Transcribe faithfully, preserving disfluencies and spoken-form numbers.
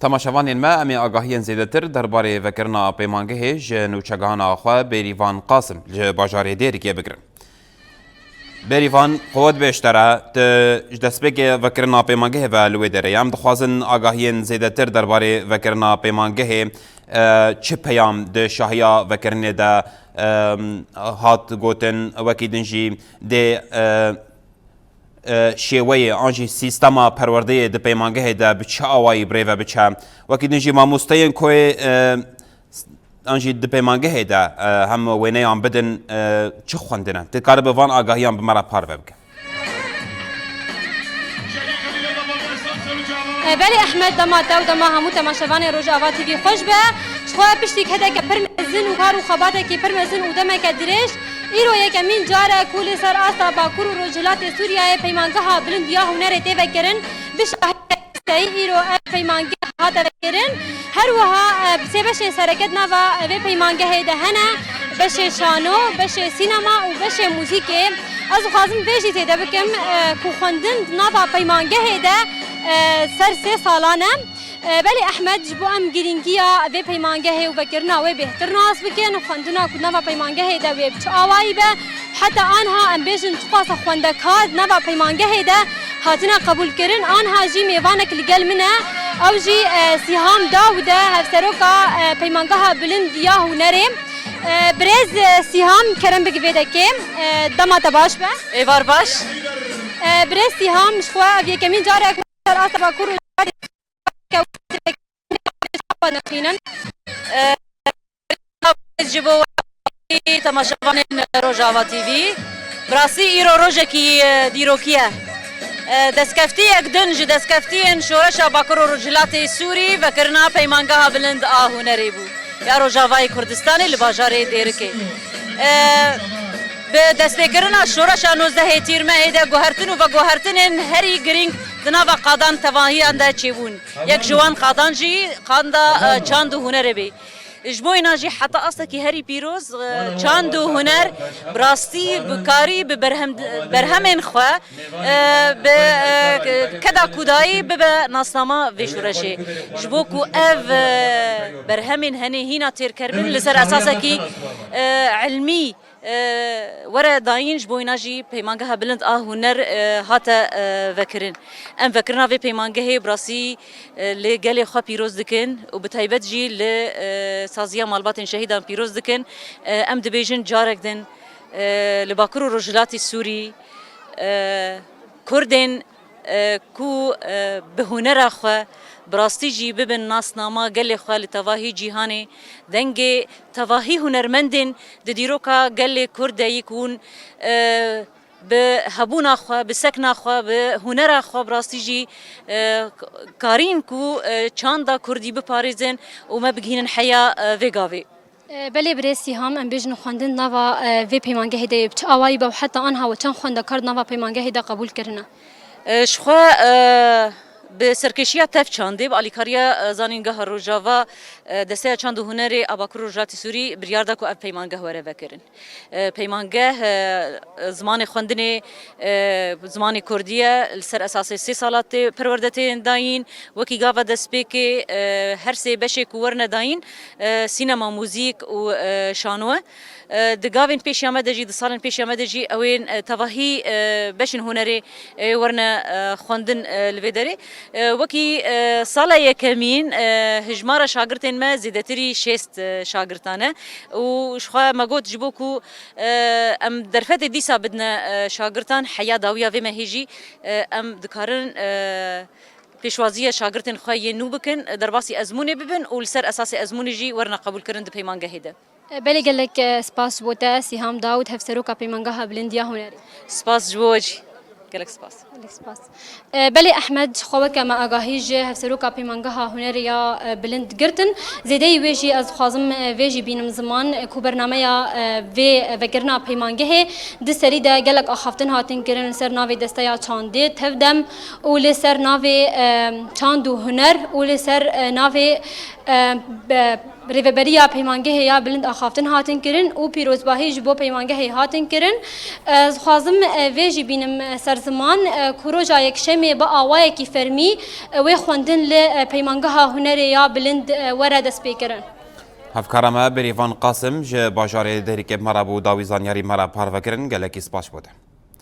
Temaşevanên me, em ê agahiyên zêdetir derbarê vekirina pêmangehê ji nûçegihana xwe Bêrîvan Qasim ji bajarê Dêrikê bigirin. Bêrîvan, qewet bêj te re, tu ji destpêkê vekirina pêmangehê ve li wê derê ye. Em dixwazin agahiyên zêdetir derbarê vekirina pêmangehê, e, çi peyam di şahiya vekirinê de, e, hat gotin, wekî din jî dê, e, e, şêweyê an jî sîstema perwerdeyê di peymangehê de bi çi awayî bi rê ve biçe? Wekî din jî mamosteyên ku yê, e, an jî di peymangehê de, e, hem wêneyan bidin, e, çi xwendine? Tu karibe van agahiyan bi me re parve bike. E, belê Ehmed, dema te û dema hemû temaşevanên Rojava T V xweş be. Ji xwe piştî kedeke pir mezin û kar û xebatekî pir mezin û demeke dirêj, îro yekemîn car e ku li ser asta Bakur û Rojhilatê Sûriyeyê peymangeha bilind ya hunerê tê vekirin. Bi şahidê seyî îro ev peymangeh hate vekirin. Her wiha, e, sê beşên sereke di nava vê peymangehê de hene. Beşê şano, beşê sînema û beşê muzîkê. Ez dixwazim vê jî zêde bikim, e, ku xwendin di nava peymangehê de, e, ser sê salan e. E, belê Ehmed, ji bo em girîngiya vê peymangehê û vekirina wê bêhtir nas bikin, xwendina ku nava peymangehê de wê bi çi awayî be, heta anha em bêjin çiqasa xwendekar di nava peymangehê de hatine qebûlkirin, anha jî mêvanek li gel min e, ew jî, e, Sîham Dawud e, hevseroka, e, Peymangeha Bilind ya Hunerê. E, birêz, e, Sîham, kerem bike vê dekê, e, dema te baş be. Êvar baş. E, birêz Sîham, ji xwe ev yekemîn car e ku ser asta Bakur û Rojhilatê Sûriyê nexînin. Ji bo we temaşevanên Rojava T V, bi rastî îro rojekî, e, dîrokî ye. E, destkeftiyek din ji destkeftiyên şoreşa Bakur û Rojhilatê Sûrî vekirina Peymangeha Bilind a Hunerê bû ya Rojavayê Kurdistanê li bajarê Dêrikê. E, bi destpêkirina şoreşa nozdehê Tîrmehê de guhertin û veguhertinên herî girîng di nava qadan tevahiyan de çêbûn. Yek ji wan qadan jî qanda, e, çand û hunerê bû. Ji bo înan jî heta astekî herî pîroz, e, çand û huner bi rastî bi karî bi berhem, berhemên xwe, e, bi, e, keda kudayî bibe nasnama vê şoreşê. Ji bo ku ev, e, berhemên henê hîna têrker bin li ser esasekî, e, ilmî, e, were dayîn, ji bo îna jî Peymangeha Bilind a Huner, e, hate, e, vekirin. Em vekirina vê peymangehê bi rastî, e, li gelê xwe pîroz dikin û bi taybet jî li, e, saziya malbatên şehîdan pîroz dikin. E, em dibêjin carek din, e, li Bakur û Rojhilatê Sûrî, e, Kurdên, e, ku, e, bi hunera xwe bi rastî jî bibin nasnama gelê xwe li tevahî cîhanê, dengê tevahî hunermendên di dîroka gelê Kurd de yî ku hûn, e, bi hebûna xwe, bi sekna xwe, bi hunera xwe bi rastî jî, e, karîn ku, e, çanda Kurdî biparêzin û me bigihînin heya, e, vê gavê. E, belê birêz Sîham, em bêjin xwendin nava, e, vê peymangehê de yê bi çi awayî be û heta anha we çend xwendekar di nava peymangehê de qebûl kirine? E, ji xwe, e, bi serkêşiya Tev Çandê, bi alîkariya, e, Zanîngeha Rojava, e, Desteya Çand û Hunerê a Bakur Rojhilatê Sûrî biryar da ku ev peymangeh were vekirin. E, peymangeh, e, zimanê xwendinê, e, zimanê kurdî ye, li ser esasê sê sala tê perwerde tên dayîn, wekî gava destpêkê, e, her sê beşê ku werine dayîn, e, sînema, muzîk û, e, şano ye. E, di gavên pêşiya me de jî, di salên pêşiya me de jî ew ên, e, tevahî, e, beşên hunerê, e, werine, e, xwendin, e, li vê derê. E, wekî, e, sala yekemîn, e, hijmara şagirtên me zêdetirî şêst, e, şagirtan e û ji xwe me got ji bo ku, e, em derfetê dîsa bidine, e, şagirtan, heya dawiya vê mehê jî, e, em dikarin, e, pêşwaziya şagirtên xwe yên nû bikin, derbasî ezmûnê bibin û li ser esasê ezmûnê jî werine qebûlkirin di peymangehê de. Belê gelek, e, spas ji bo te, Sîham Dawud, Hevseroka Peymangeha Bilind ya Hunerê. Spas ji bo we jî. Gelek spas. Gelek spas. E, belê Ehmed, ji xwe weke me agahî ji Hevseroka Peymangeha Hunerê ya, e, Bilind girtin. Zêdeyî wê jî ez dixwazim, e, vê jî bînim ziman, e, ku bernameya, e, vê, e, vekirina peymangehê di serî de gelek axaftin hatin kirin li ser navê Desteya Çandê Tevdem û li ser navê, e, Çand û Huner û li ser, e, navê, e, be-, Rêveberiya Peymangehê ya Bilind axaftin hatin kirin û pîrozbahî ji bo peymangehê hatin kirin. Ez dixwazim, e, vê jî bînim, e, ser ziman, e, ku roja Yekşemê bi awayekî fermî, e, wê xwendin li, e, Peymangeha Hunerê ya Bilind, e, were destpêkirin. Hevkara me Bêrîvan Qasim ji bajarê Dêrikê me re bû, dawî zanyarî me re parve kirin. Gelekî spas ji bo te.